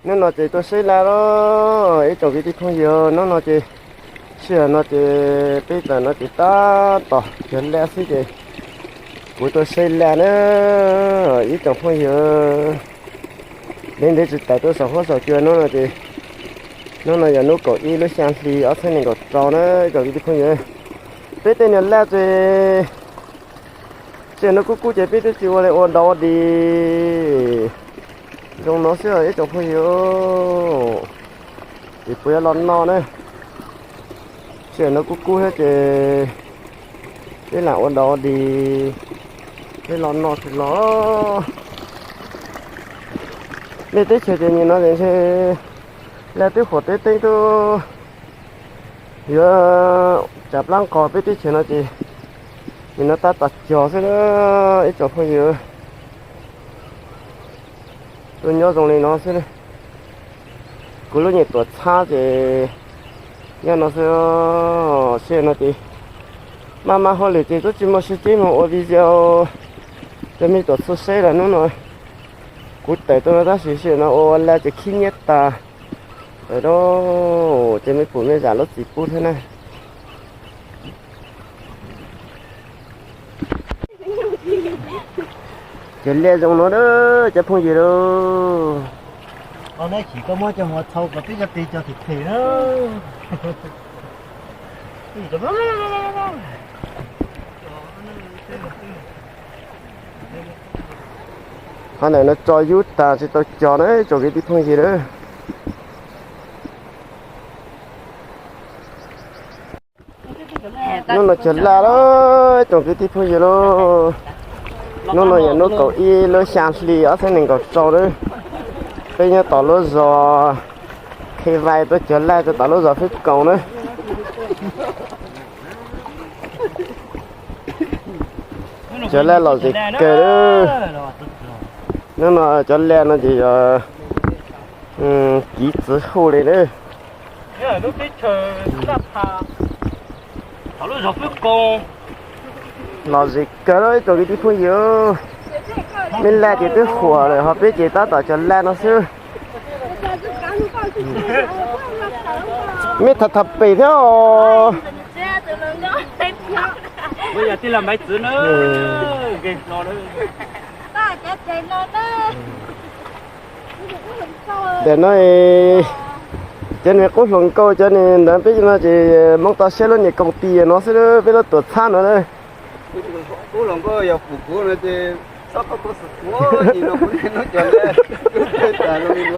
Hnub no ces tuaj saib laj los ib tsoom kwv tij phooj ywg, hnub no ces sij hawm no ces peb tam no ces tab tom cog laj xwb ces kuv tuaj saib laj na ib tsoom phooj ywg. Ntev ntev tsis tawm tuaj saum huab saum cua hnub no ces hnub no yog hnub kaum ib lub xya hli ob txhiab nees nkaum rau na ib tsoom kwv tij phooj ywg. Peb tej niag laj ces sij hawm no kub kub ces peb twb tsis ua li ua dog ua dig zoo no xwb ib tsoom phooj ywg. Ces puas yuav los noj na. Sij hawm no kub kub thiab ces peb lam ua dog ua dig, peb los noj tsis los. Nej teb chaws ces nim no ces ntshe laj twb huam teb teeb tub yuav tsav plab nqos peb teb chaws no ces nim no tab tom cog xwb na ib tsoom phooj ywg. Tuaj nyob zoo li no xwb. Kuv lub nyuag tuam txhab ces nyob no xwb. Sij hawm no ces maj maj hauj lwm ces twb tsis muaj sib ceb mus ua video rau mej tuam txhua saib lawm hnub no. Kuv tawm tuaj no tab sis sij hawm no ua laj ces khib nyiab tas lawm lauj, ces mej pum mej zam lub txim pub thiab na. Cov laj zoo no cov phooj ywg lauj. Koj nab chim koj muab cov mus txhau kom peb cov ris cog them them na. Qhov ntawm no tso yub tas tsis tau cog na tsoom kwv tij phooj ywg na. Hnub no cog laj lauj tsoom kwv tij phooj ywg lauj. Hnub no yog hnub kaum ib lub xya hli ob txhiab nees nkaum rau na. Peb nyob tom lub zos Khe Vais tuaj cog laj rau tom lub zos Fwb Koos na. Cov laj lom zem kawg. Hnub no cov laj no ces yog kiv txiv huj li na. Lom zem kawg ib tsoom kwv tij phooj ywg. Mej laj ces twb huam lawm ho peb ces tab tom cov laj no xwb. Mej tham tham pem thiab os. Ntawm no cov niag qub hluas nkauj cov niag ntawd peb no ces Hmoob tau siab lub niag koom ti no xwb peb lub tuam txhab no na.